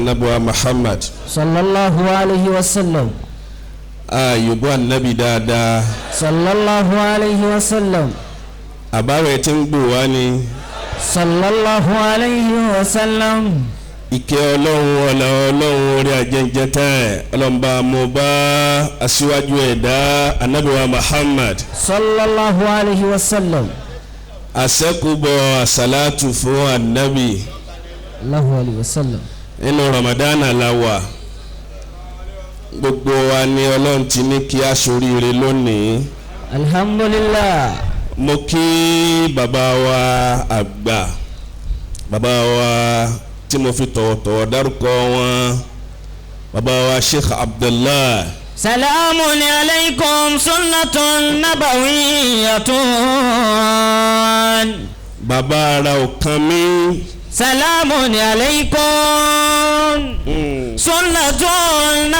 Anabuwa Muhammad sallallahu alayhi wa sallam. Ayubu anabi dáadáa. Sallallahu alayhi wa sallam. Àbáwẹ̀ tí ń gbò wá ni. Sallallahu alayhi wa sallam. Ìkẹ́ ọlọ́run ọ̀là ọlọ́run orí ajẹ́njẹ́ tẹ́ ọlọ́mba mo bá aṣíwájú ẹ̀dá anabiwa Muhammad sallallahu alayhi wa sallam. Àṣẹ́kùbọ̀ àṣàlátù fún anabi. Allahu alayhi wa sallam. Nínú Ramadana la wà, gbogbo wa ni ọlọ́run ti ní kí a ṣoríire lónìí. Alhamdulillah. Mo kí bàbá wa àgbà, bàbá wa tí mo fi tọ̀wọ̀tọ̀wọ̀ dárúkọ wọn, bàbá wa Sheikh Abdullah. Salamun alaykum sunnatun nabawiyyatun. Bàbá ara ò kan mí. Salamun alaykum sunnatun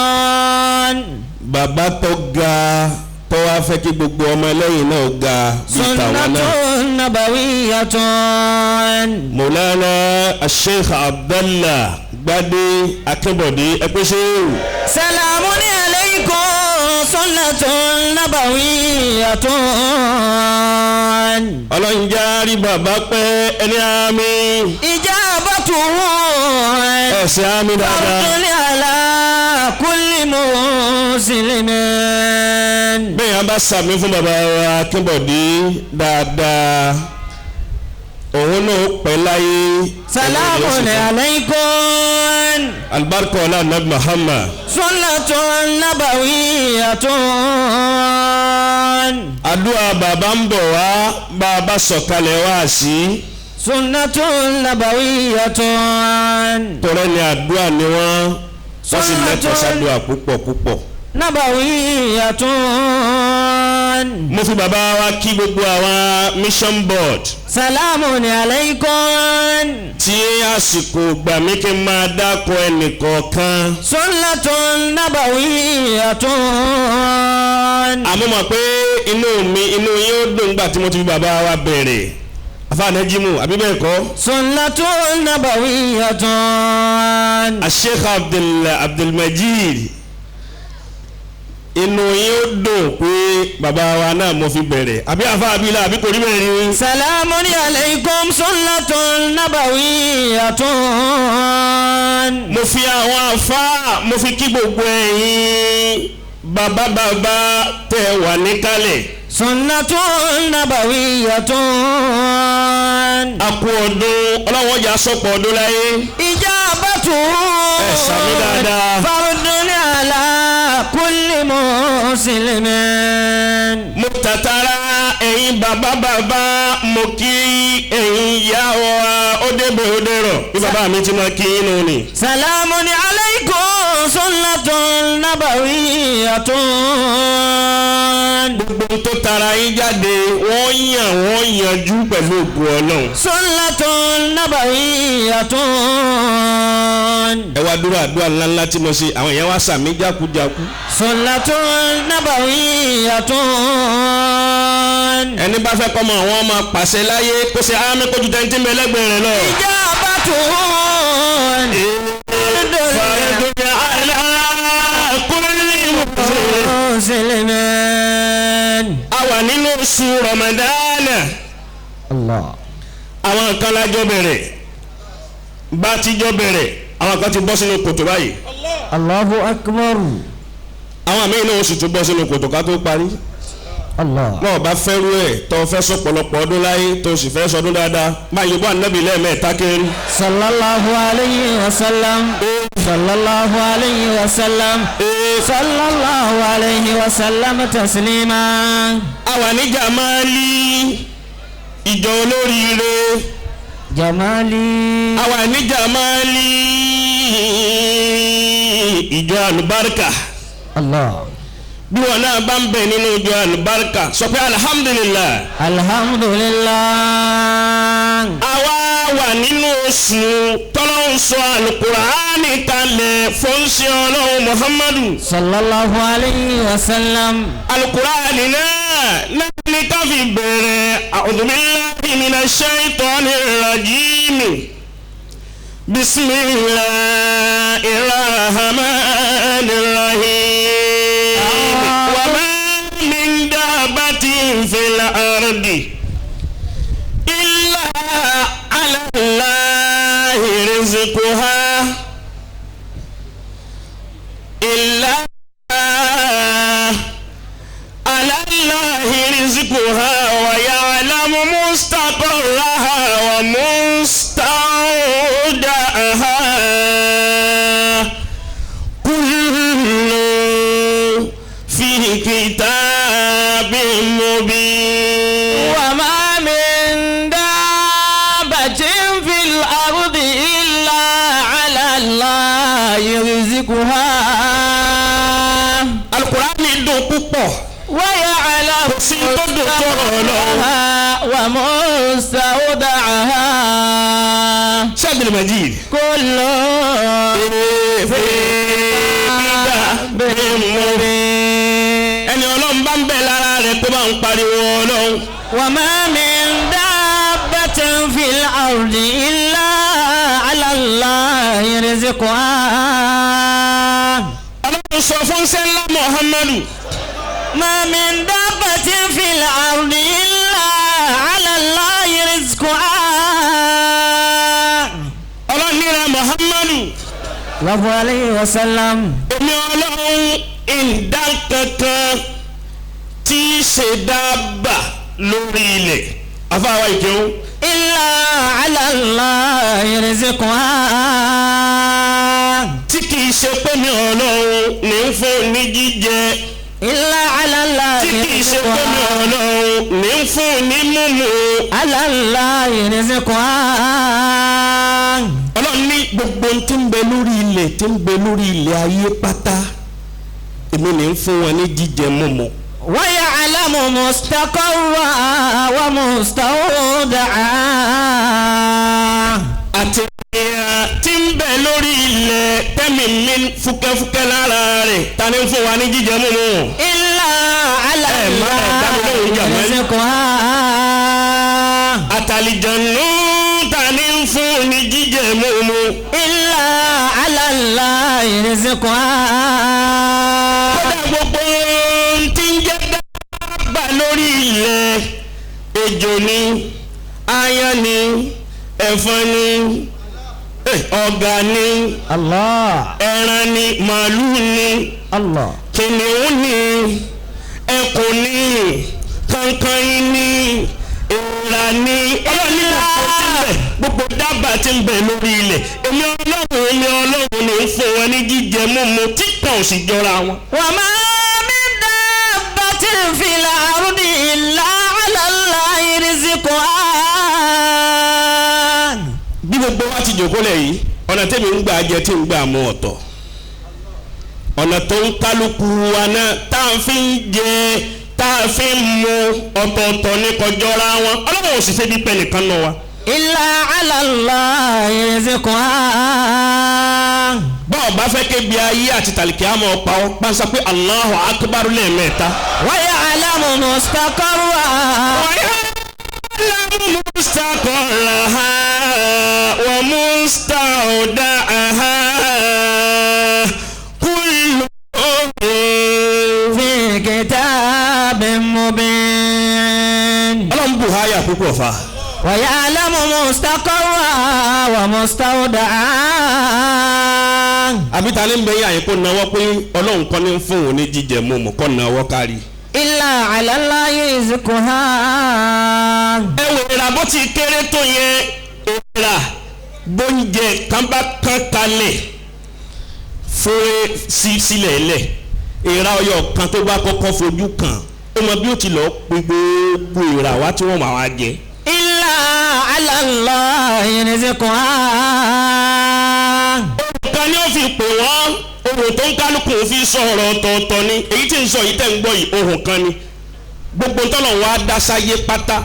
nabawiyyatun. Bàbá tó ga tó wá fẹ́ kí gbogbo ọmọ ẹlẹ́yìn náà ga bí tàwọn náà. Sunnatun nabawiyyatun. Mọ̀lánà Sheikh Abdullah Gbadé Akínbọ̀dé ẹ pé ṣé. Salamun alaykum sunnatun nabawiyyatun. Ọlọ́njà rí bàbá pẹ́ ẹni àmì. Ijabatuhu ẹ̀sẹ̀ àmì dáadáa. Fardun ala kulli muslimin. Bẹ́ẹ̀ yẹn bá sàmì fún bàbá wa Akínbọ̀dé dáadáa, òun náà pẹ́ láyé. Salamun alaykum. Alibarika ọlá nabi Muhammad. Sunnatun nabawiyyatun. Àdúrà bàbá ń bọ̀ wá bàbá sọ̀kalẹ̀ wá sí. Sunnatun nabawiyyatun. Tọrẹ ni àdúrà ni wọ́n sì lẹ́tọ̀ọ́ sádùá púpọ̀ púpọ̀. Nabawiyyatun. Mo fi bàbá wa kí gbogbo àwọn mission board. Salamun alaykum. Tí àsìkò gbà mí kí n máa dákọ ẹnìkọ̀ọ̀kan. Sunnatun nabawiyyatun. Àmọ́ mọ̀ pé inú mi inú yín ó dùn gbà tí mo ti fi bàbá wa bẹ̀rẹ̀. Àfáàní Jímù àbí bẹ́ẹ̀ kọ́. Sunnatun nabawiyyatun. Sheikh Abdulmajid, inú yín ó dùn pé bàbá wa náà mo fi bẹ̀rẹ̀ àbí àfa àbílà àbí kò rí bẹ́ẹ̀ ni. Salamun alaykum sunnatun nabawiyyatun. Mo fi àwọn àfa mo fi kí gbogbo ẹ̀yin bàbá bàbá tẹ wà níkàlẹ̀. Sunnatun nabawiyyatun. A kú ọdún ọlọ́wọ́ ọjà sọ̀pọ̀ ọdún láyé. Ijabatu ẹ sàmì dáadáa. Fardun ala kulli muslimin. Mo tàtàrà ẹ̀yin bàbá bàbá mo kí ẹ̀yin ìyá wa ó débẹ̀ ó dérọ̀ bí bàbá mi ti máa kí inú ni. Salamun alaykum sunnatun nabawiyyatun. Gbogbo tó tara yín jáde wọ́n yàn wọ́n yanjú pẹ̀lú ògùn Ọlọ́run. Sunnatun nabawiyyatun. Ẹ wá dúró àdúrà ńláńlá tí mo ṣe àwọn èèyàn wá sàmí jákujáku. Sunnatun nabawiyyatun. Ẹni bá fẹ́ kọ́ mọ àwọn ọmọ pàṣẹ láyé kó ṣe ámì kójú tẹ́ntì ń bẹ lẹ́gbẹ̀ẹ́ rẹ̀ lọ. Ijabatun Fardun ala kulli muslimin. A wà nínú oṣù Ramadana. Allah. Àwọn kan lájọ bẹ̀rẹ̀ bá ti jọ bẹ̀rẹ̀ àwọn kan ti bọ́ sínú kòtò báyìí. Allahu akbar. Àwọn àmì náà oṣù tó bọ́ sínú kòtò ká tó parí. Allah. Náà bá fẹ́rú ẹ̀ tó fẹ́ sọ̀pọ̀lọpọ̀ ọdún láyé tó sì fẹ́ sọdún dáadáa máa yọ bọ́ ànábì lẹ́ẹ̀mẹ́ta kéré. Sallallahu alayhi wa sallam. Sallallahu alayhi wa sallam. Sallallahu alayhi wa sallam taslima. A wà ní Jamali ìjọ olóríire. Jamali. A wà ní Jamali ìjọ àlùbáríkà. Allah. Bí wọn náà bá ń bẹ nínú ìjọ àlùbáríkà sọ pé alhamdulillah. Alhamdulillah. Àwa wà nínú oṣù tọ́lọ́hún sọ àlùkùránì kalẹ̀ fọ́nṣẹ́ ọlọ́run Muhammadu. Sallallahu alayhi wa sallam. Àlùkùránì náà náà ní ká fi bẹ̀rẹ̀ a'udhu billahi minash shaitanir rajim. Bismillahir Rahmanir Rahim. Wa ma min dabbatin fil ardi illa ala Allahi rizquha illa ala Allahi rizquha wa ya'lamu mustaqarraha wa mustawda'aha kullun fi kitabin mubin. Wa ma min dabbatin fil ardi illa ala Allahi rizquha. Al-Qur'ani dùn púpọ̀. Wa ya'lamu Kò sí tó dùn tọrọ Ọlọ́run. wa mustawda'aha. Sheikh Abdul Majid. Kullun fi kitabin mubin. Ẹni Ọlọ́run bá ń bẹ lára rẹ̀ kó bá ń pariwo Ọlọ́run. Wa ma min dabbatin fil ardi illa ala Allahi rizquha. Ọlọ́run sọ fún sẹ́ńlá Muhammadu. Ma min dabbatin fil ardi illa ala Allahi rizquha. Ọlọ́run nira Muhammadu. Sallallahu alayhi wa sallam. Èmi Ọlọ́run ìdá kankan tí í ṣe dábà lórí ilẹ̀. Afáwa ìjẹun. Illa ala Allahi rizquha. Tí kì í ṣe pé mi Ọlọ́run ní ń fún ní jíjẹ. Illa ala Allahi Tí kì í ṣe pé mi rizquha. Ọlọ́run ní ń fún ní mímu. Ala Allahi rizquha. Ọlọ́run ní gbogbo ohun tí ń bẹ lórí ilẹ̀ tí ń bẹ lórí ilẹ̀ ayé pátá èmi ní ń fún wọn ní jíjẹ mímu. Wa ya'lamu mustaqarraha wa mustawda'aha. Àti èèyàn tí ń bẹ lórí ilẹ̀ tẹ́mi mi fúkẹ́fúkẹ́ lára rẹ̀ ta ni ń fún wa ní jíjẹ mímu. Illa ala Ẹ má ẹ dá mi lóhùn jà Allahi mọ́. rizquha. Àtàlìjànú ta ni ń fún ní jíjẹ mímu. Illa ala Allahi rizquha. Kódà gbogbo ohun tí ń jẹ́ dábàá lórí ilẹ̀ ejò ni aáyán ni ẹ̀fọn ni ọ̀gà ni Allah. ẹran ni màálù ni Allah. kìnìún ni ẹkùn ni kankan ni èèrà ni. Ọlọ́run ní gbogbo tí ń bẹ gbogbo dábàá tí ń bẹ lórí ilẹ̀ èmi Ọlọ́run ní ń fún wọn ní jíjẹ mímu tí kan ò sì jọra wọn. Wa ma min dabbatin fil ardi illa ala Allahi rizquha. Bí gbogbo wa ti jòkó lẹ̀ yìí ọ̀nà tẹ́mi ń gbà jẹ tí ń gbà mú ọ̀tọ̀ ọ̀nà tó ń kálukú wa náà tá a fi ń jẹ tá a fi ń mu ọ̀tọ̀ọ̀tọ̀ ní kọjọ́ra wọn. Ọlọ́run ò sì ṣe bí pẹ́ nìkan náà wa. Illa ala Allahi rizquha. Bọ́ọ̀ bá fẹ́ kébi ayé àti tàlìkì àmọ́ ọ̀pá ọ́ bá ń sọ pé Allahu Akbar lẹ́ẹ̀mẹ́ta. Wa ya'lamu mustaqarraha. Wa ya'lamu mustaqarraha wa mustawda'aha kullu Fi kitabin mubin. Ọlọ́run bù háyà púpọ̀ fa. Wa ya'lamu mustaqarraha wa mustawda'aha. Àbí ta ni ń bẹ yín àyíkó náwó pé Ọlọ́run kọ́ ní fún òun ní jíjẹ mímu kọ́ náwó kárí. Illa ala Allahi rizquha. Ẹ wò ìrà bó ti kéré tó yẹn ìrà gbóúnjẹ kan bá kán kalẹ̀ fún sílẹ̀ lẹ̀ ìrà ọyọ kan tó bá kọ́kọ́ fojú kàn ó mọ bí ó ti lọ pé gbogbo ìrà wá tí wọ́n máa wá jẹ. Illa ala Allahi rizquha. Ohun kan ni ó fi pè wọ́n ohun tó ń kálukú fi sọ̀rọ̀ ọ̀tọ̀ọ̀tọ̀ ni èyí tí ń sọ yìí tẹ̀ ń gbọ́ yìí ohun kan ni gbogbo ntọ́lọ̀ wa dá sáyé pátá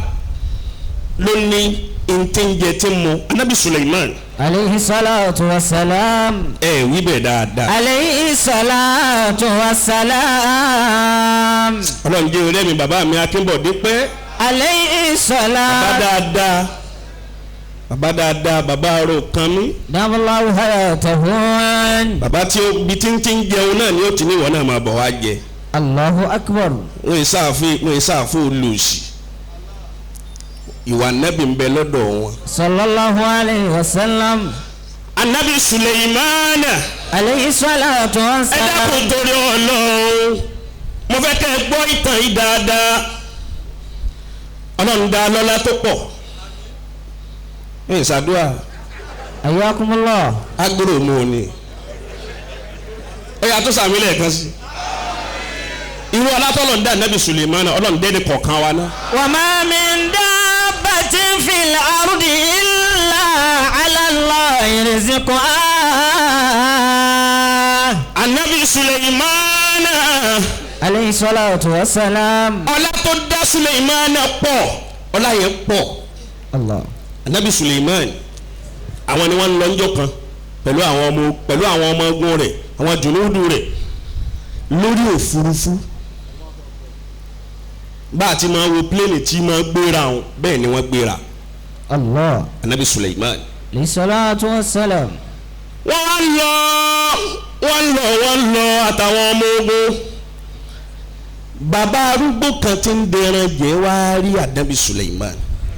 ló ní ntẹ́njẹ tí mu Anabi Suleiman. Alayhi salatu wa salam. Ẹ wí bẹ́ẹ̀ dáadáa. Alayhi salatu wa salam. Ọlọ́run jẹ́ ọ̀rẹ́ mi bàbá mi Akínbọ̀dé pẹ́. Alayhi Bàbá salatu. dáadáa Bàbá dáadáa, bàbá aró kan mí. Dábàláwù hayatahun. Bàbá tí ó bi tí ń jẹun náà ni ó ti ní ìwọ náà máa bọ̀ wá jẹ. Allahu akbar. Wọ́n yìí sáàfin olùsì. Ìwà nẹ́bí ń bẹ lọ́dọ̀ wọn. Sallallahu alayhi wa sallam. Anabi Suleimana. Alayhi salatu wa salam. Ẹ dákun torí Ọlọ́run. Mo fẹ́ kẹ́ ẹ gbọ́ ìtàn yìí dáadáa. Ọlọ́run dá lọ́lá tó pọ̀. Ẹ ṣàdúrà. Ayakumullah. Agbóró mu ni. Ó yà tó sàmì lẹ́ẹ̀kan sí. Irú ọlátọ́lọ̀ ń dá Anabi Suleimana, Ọlọ́run dẹ́ni kọ̀ọ̀kan wa ná. Wa ma min dabbatin fil ardi illa ala Allahi rizquha. Anabi Suleimana. Alayhi salatu wa salam. Ọlá tó dá Suleimana pọ̀, ọlá yẹn pọ̀. Allah. Anabi Suleiman, àwọn ni wọ́n ń lọ ńjọ́ kan pẹ̀lú àwọn ọmọ ogun rẹ̀, àwọn jùnúdù rẹ̀ lórí òfurufú. Bá a ti máa wo pléènì tí máa gbéra wọn, bẹ́ẹ̀ ni wọ́n gbéra. Allah. Anabi Suleiman. Alayhi salatu wa salam. Wọ́n lọ àtàwọn ọmọ ogun. Bàbá arúgbó kan tí ń dẹran jẹ wá rí Anabi Suleiman.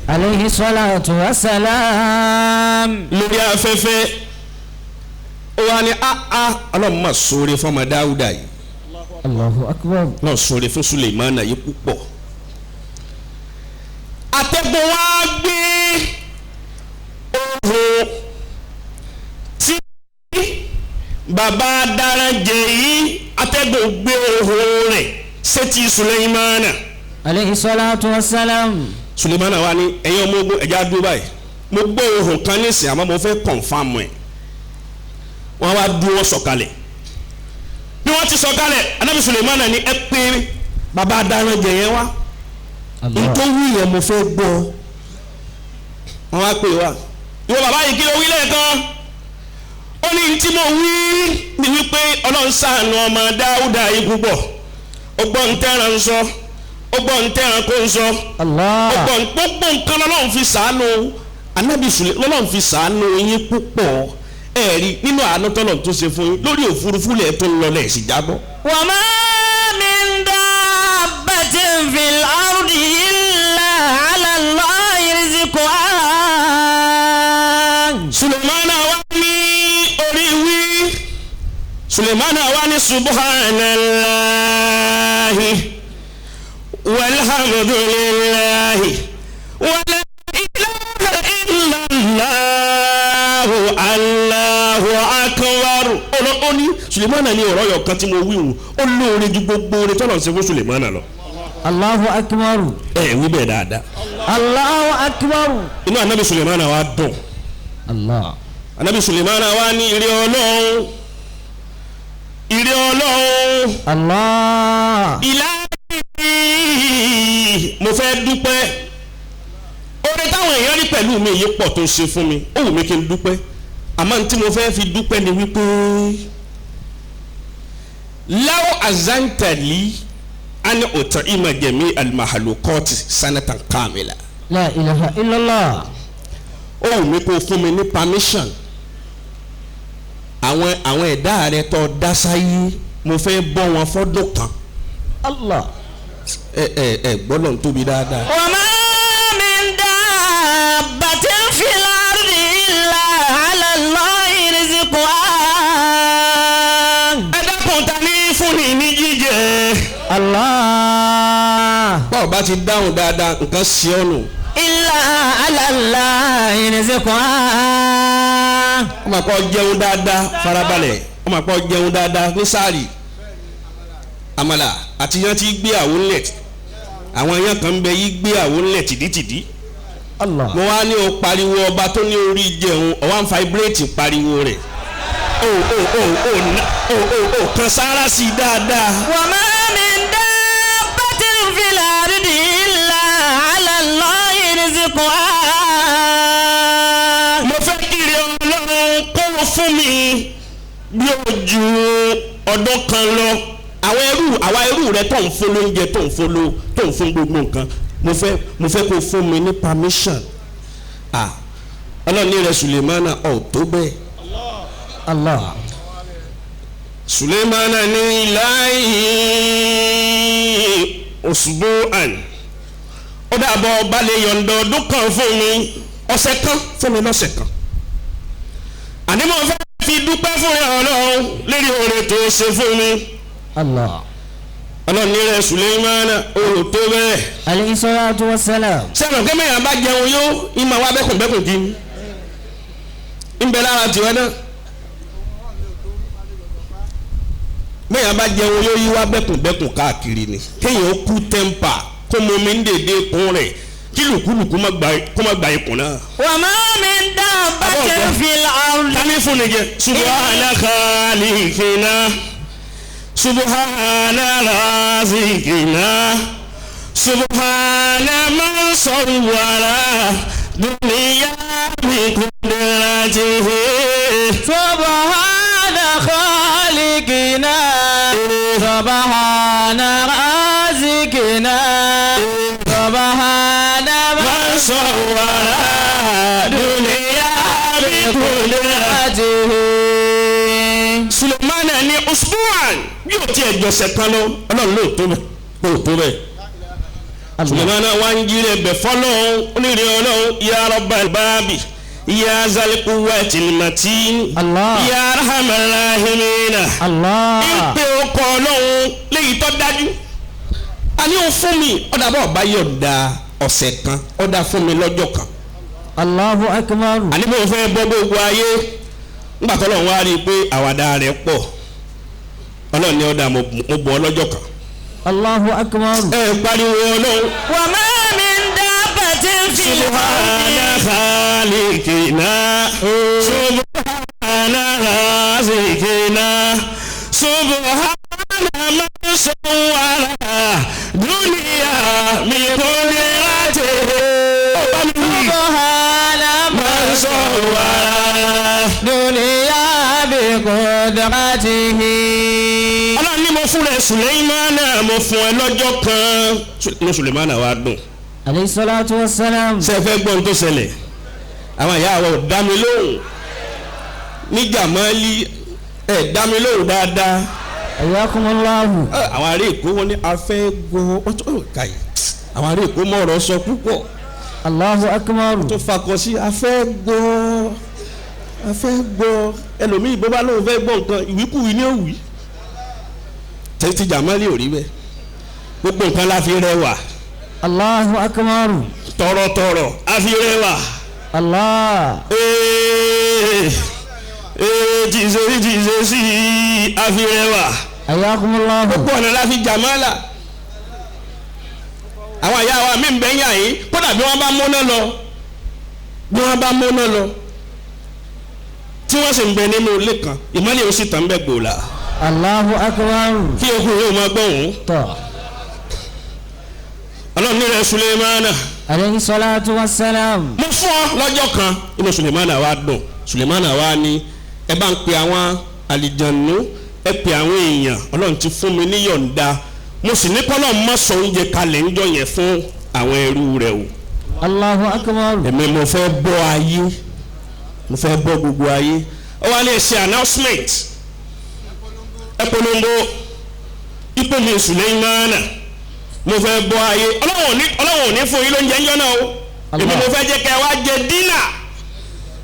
Alayhi salatu wa salam. Lórí afẹ́fẹ́ ó wá ní Ọlọ́run máa ṣoore fún ọmọ Dáúdà yìí. Allahu akbar. Náà ṣoore fún Suleiman yìí púpọ̀. Atẹ́gùn wá gbé ohun tí bàbá daranjẹ yìí, atẹ́gùn gbé ohun rẹ̀ sétí Suleimana. Alayhi salatu wa salam. Suleimana wa ní ẹ̀yin ọmọ ogun ẹ̀já dúró báyìí, mo gbọ́ ohùn kan nísìnyí àmọ́ mo fẹ́ kọ̀nfàmù ẹ̀. Wọ́n wá dúró sọ̀kalẹ̀. Bí wọ́n ti sọ̀kalẹ̀, Anabi Suleimana ní ẹ pé bàbá daranjẹ yẹn wá. Nítorí yẹn mo fẹ́ gbọ́. Wọ́n wá pè wá. Ìwọ bàbá yìí kí ló wí lẹ́ẹ̀kan? Ó ní tí mo wí ni wípé Ọlọ́run ṣàánú ọmọ Dáúdà yìí púpọ̀. Ó gbọ́ ń tẹ́ran ń sọ, ó gbọ́ ń tẹ́ran kó ń sọ, ó gbọ́ gbogbo nǹkan lọ́lọ́run fi ṣàánú Anabi Suleiman, lọ́lọ́run fi ṣàánú yín púpọ̀. Ẹ rí nínú àánú tọ́lọ̀ tó ṣe fún yín lórí òfurufú lẹ̀ tó ń lọ lẹ̀ sì jábọ́. Wa ma min dabbatin fil ardi illa ala Allahi rizquha. Suleimana wa ní orí wí, Suleimana wa ní subhanallahi walhamdulillahi wala ilaha illallah Allahu akbar. Ó ní Suleimana ní ọ̀rọ̀ yọ̀ kan tí mo wí wù, ó lóore ju gbogbo oore tọ́lọ̀ ṣe fún Suleimana lọ. Allahu akbar. Ẹ wí bẹ́ẹ̀ dáadáa. Allahu akbar. Inú Anabi Suleimana wa dùn. Allah. Anabi Suleimana wa ní ìrẹ́ Ọlọ́run, ìrẹ́ Ọlọ́run. Allah. Ìlànà mo fẹ́ dúpẹ́. Oore táwọn èèyàn rí pẹ̀lú mi yìí pọ̀ tó ṣe fún mi, ó wù mí kí n dúpẹ́. Àmọ́ tí mo fẹ́ fi dúpẹ́ ni wípé law azantali an ut'ima jami al-mahalukati sanatan kamila. La ilaha illallah. Ó wù mí kó fún mi ní permission. Àwọn ẹ̀dá rẹ tó dá sáyé, mo fẹ́ bọ́ wọn fọ́dún kan. Allah. Ẹ gbọ́dọ̀ ń tóbi dáadáa. Wa ma min dabbatin fil ardi illa ala Allahi rizquha. Ẹ dákun, ta ní fúnni ní jíjẹ? Allah. Báwo bá ti dáhùn dáadáa, nǹkan ṣe ọ́ nù. Illa ala Allahi rizquha. Ó máa kọ́ jẹun dáadáa, farabalẹ̀. Ó máa kọ́ jẹun dáadáa ní sáàrì. Àmàlà àti yẹn ti gbé àwọn ńlẹ̀, àwọn yẹn kan ń bẹ yí gbé àwọn ńlẹ̀ tìdítìdí. Allah. Mo wá ní o pariwo ọba tó ní orí jẹun, ọwá ń fáibréètì pariwo rẹ̀. O o o o o o o kan sára sí dáadáa. Wa ma min dabbatin fil ardi illa ala Allahi rizquha. Mo fẹ́ kiri Ọlọ́run kó o fún mi bí ojú ọdún kan lọ. Àwọn ẹrú rẹ tó ń fún lóúnjẹ, tó ń fún ló, tó ń fún gbogbo nǹkan, mo fẹ́ kó fún mi ní permission. Ọlọ́run ní rẹ̀ Sulemana ọ̀ tó bẹ́ẹ̀. Allah. Sulemana ní láì usbu'an. Ó dàbọ̀ ọba lè yọ̀ǹda ọdún kan fún mi, ọ̀sẹ̀ kan fún mi lọ́sẹ̀ kan. Àní mo fẹ́ fi dúpẹ́ fún Ọlọ́run lérí oore tó ṣe fún mi. Allah. Ọlọ́run ní rẹ̀ Sulemana ó tó bẹ́ẹ̀. Alayhi salatu wassalam. Sẹ́wọ̀n kí mẹ́yàn bá jẹun yó ìmọ̀ wa bẹ́kùnbẹ́kùn kí ni ń bẹ lára tiwọn náà. Mẹ́yàn bá jẹun yó yí wá bẹ́kùnbẹ́kùn káàkiri ni. Kéèyàn ó kú tẹ́ḿpà kó mọ omi ń dèdè ikùn rẹ̀ kí lùkúlùkú má gba ikùn náà. Wa ma min dabbatin fil ardi. Tani fún ni jẹ. Subhana khaliqina subhana razikina subhana man sawwara dunya bi qudratihi. Subhana khaliqina subhana razikina subhana man sawwara dunya bi qudratihi. Sulemana ní usbu'an yóò tiẹ̀ jọ̀sẹ̀ kan lọ, Ọlọ́run lóòótọ́ bẹ́ẹ̀. Sulemana wa ń jí rẹ̀ bẹ̀ fọlọ́hún onírè Ọlọ́run ya Rabbal baabi ya zal quwwatil matin ya arhamar rahimina. Ìpè ọkọ̀ Ọlọ́run léyìí tó dájú. A ní o fún mi ọ̀dà bá ọba yọ̀ǹda ọ̀sẹ̀ kan ọ̀dà fún mi lọ́jọ́ kan. Allahu akbar. Àní mo fẹ́ bọ́ gbogbo ayé nígbà tó Ọlọ́run wá rí i pé àwàdà rẹ̀ pọ̀ Ọlọ́run ní ọ̀dà mo bọ̀ ọ́ lọ́jọ́ kan. Allahu akbar. Ẹ pariwo Ọlọ́run. Wa ma min dabbatin fil ardi. Subhana khaliqina subhana razikina subhana man sawwara dunya bi qudratihi. Subhana man sawwara dunya bi qudratihi. Ọlọ́run ní mo fún rẹ̀ Sulemana mo fún ẹ lọ́jọ́ kan. Ní Sulemana wa dùn. Alayhi salatu wassalam. Ṣé ẹ fẹ́ gbọ́n tó ṣẹlẹ̀? Àwọn ìyá wa ò dá mi lóhùn. Ní Jàmálí ẹ̀ dá mi lóhùn dáadáa. Hayyakumullahu. Àwọn ará Èkó wọn ní a fẹ́ gbọ́ ọtọ́ káyì. Àwọn ará Èkó mọ̀ ọ̀rọ̀ sọ púpọ̀. Allahu akbar. Tó fakọ sí a fẹ́ gbọ́ a fẹ́ gbọ́ ẹlòmíì bó bá lóun fẹ́ gbọ́ nǹkan ìwíkúwìí ni ó wí. Tẹ́tí Jàmálì ò rí bẹ́ẹ̀. Gbogbo nǹkan la fi rẹwà. Allahu akbar. Tọrọtọrọ a fi rẹwà. Allah. Tìṣe sí a fi rẹwà. Hayyakumullahu. Gbogbo ọ̀nà la fi Jàmálà. Àwọn ìyá wa mi ń bẹ́ yàn yín kódà bí wọ́n bá múná lọ bí wọ́n bá múná lọ tí wọ́n sì ń bẹ nínú ilé kan ìmọ́lẹ̀ ó sì tàn bẹ́ẹ̀ gbòòlà. Allahu akbar. Kí okùn yóò máa gbọ́ òun. Tọ́. Ọlọ́run ní rẹ̀ Sulemana. Alayhi salatu wassalam. Mo fún ọ lọ́jọ́ kan inú Sulemana wa dùn. Sulemana wa ní ẹ bá ń pe àwọn àlìjànú ẹ pe àwọn èèyàn Ọlọ́run ti fún mi ní yọ̀ǹda mo sì ní kọ́lọ́ mọ́ sọ oúnjẹ kalẹ̀ ńjọ́ yẹn fún àwọn ẹrú rẹ̀ o. Allahu akbar. Èmi mo fẹ́ bọ́ ayé mo fẹ́ bọ́ gbogbo ayé. Ó wá ní ẹ ṣe announcement ẹ polongo ipò mi Sulemana mo fẹ́ bọ́ ayé. Ọlọ́run ò ní fún yín lóúnjẹ ńjọ́ náà o. Èmi mo fẹ́ jẹ́ kẹ́ ẹ wá jẹ dínà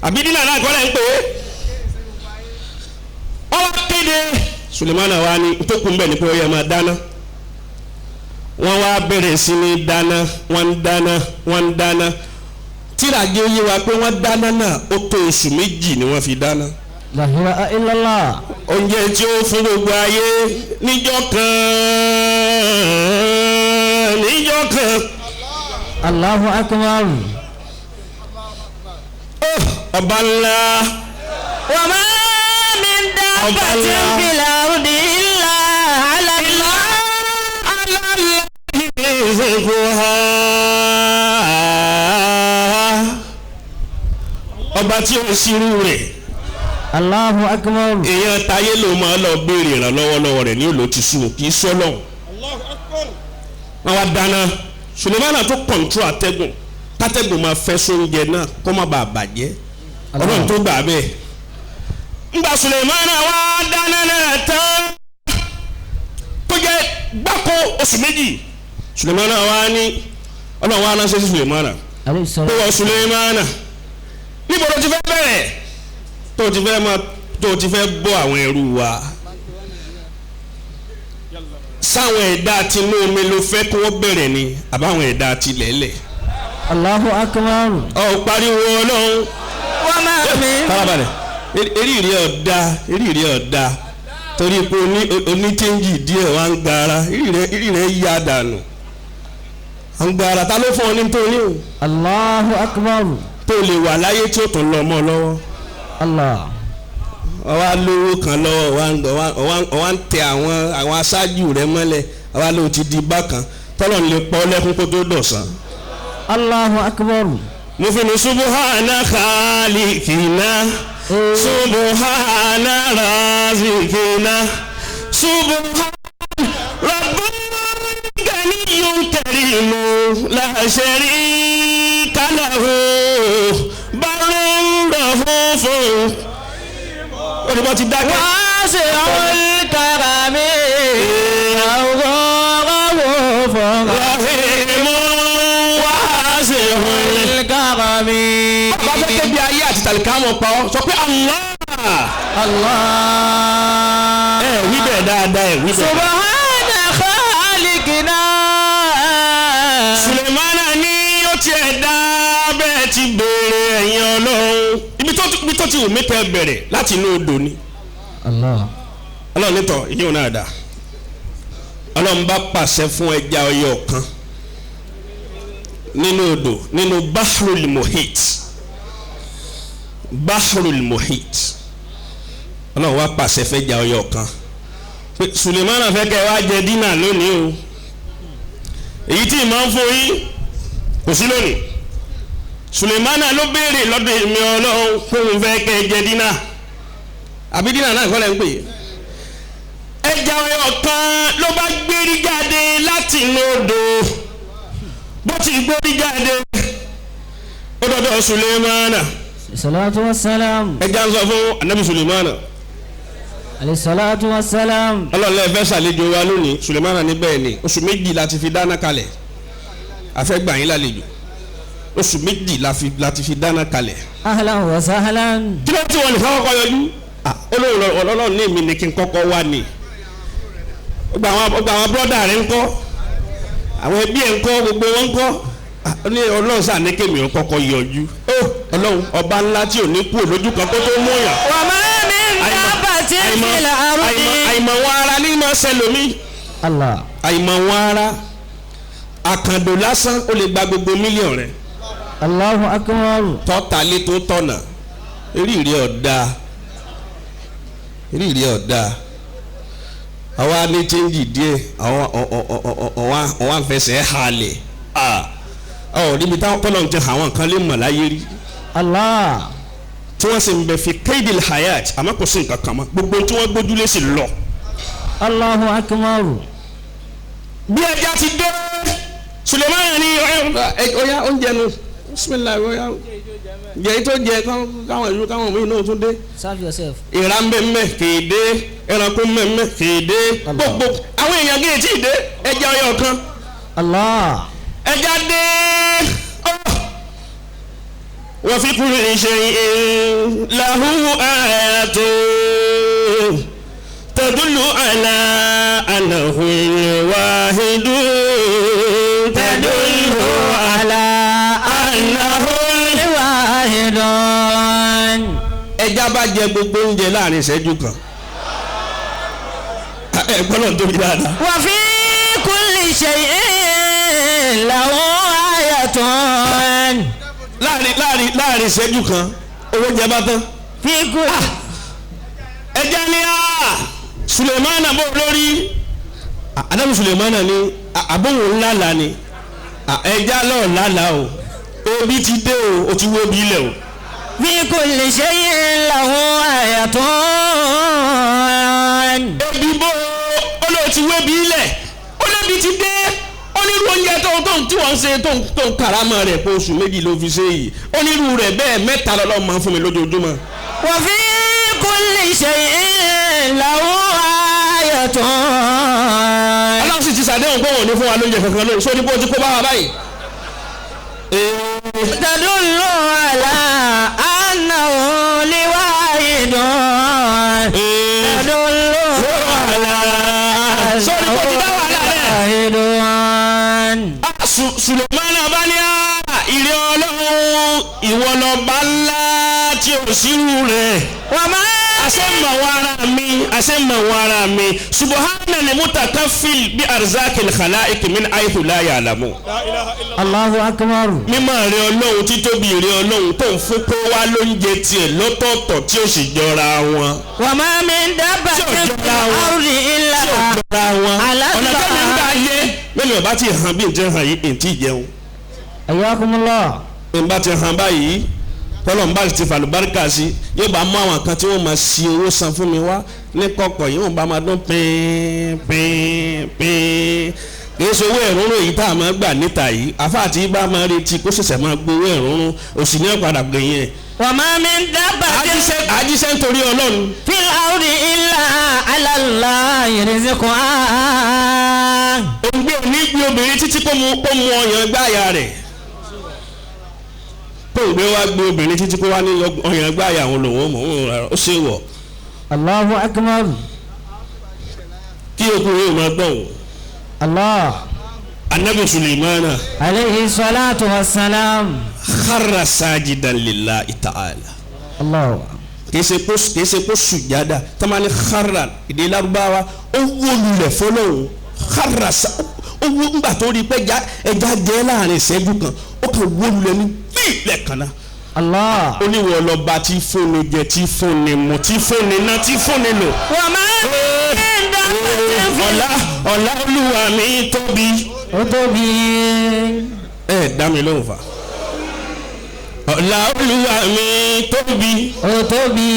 àbí dínà náà kọ́lẹ̀ ń pè é. Ó wá kéde Sulemana wa ni tó kún bẹ́ẹ̀ ni pé ó yẹ máa dáná. Wọ́n wá bẹ̀rẹ̀ sí ní dáná wọ́n ń dáná wọ́n ń dáná. Tírà jẹ́ yé wa pé wọ́n dáná náà ó tó oṣù méjì ni wọ́n fi dáná. La ilaha illallah. Oúnjẹ tí ó fún gbogbo ayé níjọ́ kan níjọ́ kan. Allahu akbar. Ọba ńlá. Wa ma min dabbatin fil ardi illa ala Allahi rizquha. Ọba tí ó ṣírú rẹ̀. Allahu akbar. Èèyàn táyé ló máa lọ béèrè ìrànlọ́wọ́ lọ́wọ́ rẹ̀ ní òlò ti sùn kì í sọ́lọ̀. Wọ́n wá dáná Sulemana tó kọ̀ǹtró àtẹ́gùn tátẹ́gùn máa fẹ́ sóúnjẹ náà kó má bàa bàjẹ́. Ọlọ́run tó gbà bẹ́ẹ̀. Ńgbà Sulemana wá dáná náà tán tó jẹ́ gbáko oṣù 2, Sulemana wá ní Ọlọ́run wá ránṣẹ́ sí Sulemana tó wọ Sulemana níbo ló ti fẹ́ bẹ̀rẹ̀ tó ti fẹ́ máa tó ti fẹ́ bọ́ àwọn ẹrú wa sáwọn ẹ̀dá tinú omi ló fẹ́ kí wọ́n bẹ̀rẹ̀ ni àbáwọn ẹ̀dá tilẹ̀lẹ̀. Allahu akbar. Ọ pariwo Ọlọ́run. Wọ́n máa mi. Farabalẹ̀ eré ọ̀dà eré ọ̀dà torí pé oníkéńjì díẹ̀ wá ń gbára eré rẹ̀ yá dànù à ń gbára ta ló fún ọ ní tó ní o. Allahu akbar. Tó lè wà láyé tí ó tún lọ mọ́ lọ́wọ́. Allah. Ọwá lówó kan lọ́wọ́ ọwá ń tẹ àwọn aṣáájú rẹ mọ́lẹ̀ ọwá ló ti di bákan tọ́lọ̀ ń lè pọ́ lẹ́kún kó tó dọ̀sán. Allahu akbar. Mo fi ní subuhana khalikina subuhana razikina subuhana rabbul ganiyyun karimun la sharika lahu barun rahufun. Olùbọ́ ti dákẹ́. Wá sí olùkàrà mi, àwọn ọ̀rọ̀ fún Rahimu wá sí olùkàrà mi. Bàbá fẹ́ kébi ayé àti tàlíkàmọ̀ pa ọ́, sọ pé Allah. Allah. Ẹ wí bẹ́ẹ̀ dáadáa, ẹ wí bẹ́ẹ̀. Subhana khalikina. Sulemana ní ó tiẹ̀ dá bẹ́ẹ̀ ti béèrè ẹ̀yin Ọlọ́run. Ibi tó ti wù mí tẹ́ bẹ̀rẹ̀ láti inú odò ni. Allah. Ọlọ́run nítọ̀ ìyẹn náà dà. Ọlọ́run bá pàṣẹ fún ẹja ọyọ kan nínú odò nínú Bahrul Muhit. Bahrul Muhit. Ọlọ́run wá pàṣẹ fẹ́ja ọyọ kan. Sulemana fẹ́ kẹ́ wá jẹ dínà lónìí o. Èyí tí ìmọ̀ ń fún yín kò sí lónìí. Sulemana ló béèrè lọ́dọ̀ èmi Ọlọ́run kóun fẹ́ kẹ́ jẹ dínà àbí dínà náà kọ́ lẹ́ ń pè é. Ẹja ọyọ kan ló bá gbérí jáde láti inú odò bó ti gbérí jáde ó dọ́dọ̀ Sulemana. Salatu wassalam. Ẹja ń sọ fún anabi Sulemana. Alayhi salatu wassalam. Ọlọ́run lè fẹ́ ṣàlejò wa lónìí. Sulemana ní bẹ́ẹ̀ ni oṣù 2 la ti fi dáná kalẹ̀ a fẹ́ gbà yín lálejò oṣù 2 la ti fi dáná kalẹ̀. Ahlan wa sahlan. Kí ló ti wọ̀ nìkan kọ́kọ́ yọjú? Ọlọ́run ní èmi ni kí n kọ́kọ́ wá ni. Ó gba àwọn bọ́dà rẹ̀ ń kọ́, àwọn ẹbí ẹ̀ ń kọ́, gbogbo wọn ń kọ́. Ní Ọlọ́run sà ní kémi ò kọ́kọ́ yọjú. Ọlọ́run ọba ńlá tí ò ní kú lójú kan kó tó mú yàn. Wa ma min dabbatin fil ardi. Àìmọ̀ wọn ara ní máa ṣẹlòmí. Allah. Àìmọ̀ wọn ara àkàndò lásán ó lè gba gbogbo mílíọ̀nù rẹ̀. Allahu akbar. Tọ́ta lé tó tọ̀nà eré ọ̀dà eré ọ̀dà àwa ní chẹ́ńjì díẹ̀ àwa ń fẹsẹ̀ halẹ̀ ọ̀ níbi táwọn kọ́nà ti àwọn kan lè mọ̀ láyé rí. Allah. Tí wọ́n sì ń bẹ fi kéde hayat àmọ́ kò sí nǹkan kan mọ́ gbogbo tí wọ́n gbójúlé sì lọ. Allahu akbar. Bí ẹja ti dé Sulemana ní ọya oúnjẹ nu bisimilayi ọya jẹ tó jẹ káwọn ìlú káwọn míì náà tún dé. Serve yourself. Ìra mbẹ́mbẹ́ kéde ẹranko mbẹ́mbẹ́ kéde gbogbo àwọn èèyàn kì í tí ì dé ẹja ọyọ kan. Allah. Ẹja dé wa fi kulli shay'in lahu ayatun tadullu ala annahu al-wahidu tadullu ala annahu al-wahidun. Ẹja bá jẹ gbogbo oúnjẹ láàrin ìṣẹ́jú kan. Ẹ gbọ́dọ̀ tóbi dáadáa. Wa fi kulli shay'in lahu ayatun. Láàrin ìṣẹ́jú kan owó jẹ bá tán. Fi kulli. Ẹja ni a Sulemana bó lórí Adamu Sulemana ni àbóhùn ńlá là ni ẹja lọ́ọ̀ lálàá o ebi ti dé o o ti wó bí ilẹ̀ o. Fi kulli shay'in lahu ayatun. Ebi bó o lóò ti wó bí ilẹ̀ ó lébi ti dé ó ní irú oúnjẹ tó Tó ń tí wọ́n ń ṣe tó ń karamọ́ rẹ̀ pé oṣù méjì ló fi ṣe yìí. Onírú rẹ̀ bẹ́ẹ̀ mẹ́ta lọ́lọ́ máa ń fún mi lójoojúmọ́. Wa fi kulli shay'in lahu ayatun. Ọlọ́run sì ti ṣàdéhùn pé òun ò ní fún wa lóúnjẹ kankan lórí sórí bó ti kó bá wa báyìí. Tadullu ala annahu liwahidun. Tadullu ala sórí bó ti dá wàhálà rẹ̀. Sùlẹ̀mánà bá ní ìrẹ́ Ọlọ́run ìwọ lọ́ba ńlá tí ò sírú rẹ̀. Àṣẹ mọ̀ ara mi subhana li mutakaffil bí arzakil khalaiq min haythu la ya'lamu. Allahu akbar. Mímọ́ rẹ Ọlọ́run, títóbi rẹ Ọlọ́run tó ń fún kó wá lóúnjẹ tiẹ̀ lọ́tọ̀ọ̀tọ̀ tí ó sì jọra wọn. Wa ma min dabbatin fil ardi illa tí ò jọra wọn. Ọ̀nà tẹ́mi ń gbà yé mẹ́mi ọba ti hàn bí n ti hàn yìí n ti jẹun. Hayyakumullah. N bá ti hàn báyìí tọ́lọ̀ ń bá ti fàlùbáríkà sí yóò bá mú àwọn kan tí wọ́n máa ṣi owó san fún mi wá ní kọ̀kọ̀ yìí wọ́n bá máa dún pín pín pín. Kì í ṣe owó ẹ̀rúnrún èyí tá a máa gbà níta yìí àfáà tí bá máa retí kó ṣẹ̀ṣẹ̀ máa gbowó ẹ̀rúnrún òsì ní ọ̀padà gbẹ̀yìn ẹ̀. Wa ma min dabbatin àjíṣẹ́ nítorí Ọlọ́run. fil ardi illa ala Allahi rizquha. Òǹgbẹ òní gbé obìnrin títí kó mu ọyàn gbáyà rẹ̀. Kó òǹgbẹ wá gbé obìnrin títí kó wá ní ọyàn gbáyà òun lòun mọ̀ òun rà ó ṣe wọ̀. Allahu akbar. Kí okùnrin yóò máa gbọ̀n. Allah. Anabi Suleimana. Alayhi salatu wa salam. Kharra sajidan lillahi ta'ala. Allah. Kìí ṣe kó sùjádà tamani kharra èdè Lárúbáwá ó wó lulẹ̀ fọlọ́hún kharra sa ó wó ńgbà tó rí pé ẹja jẹ́ láàrin ìṣẹ́jú kan ó kàn wó lulẹ̀ ní bíi lẹ́ẹ̀kan náà. Allah. Ó ní wọ́n lọ bá tí fúnni jẹ tí fúnni mu tí fúnni ná tí fúnni lò. Wa ma min dabbatin fil Ọlá Olúwa mi tóbi. Ó tóbi. Ẹ dá mi lóhùn fa. Ọlá Olúwa mi tóbi. Ó tóbi.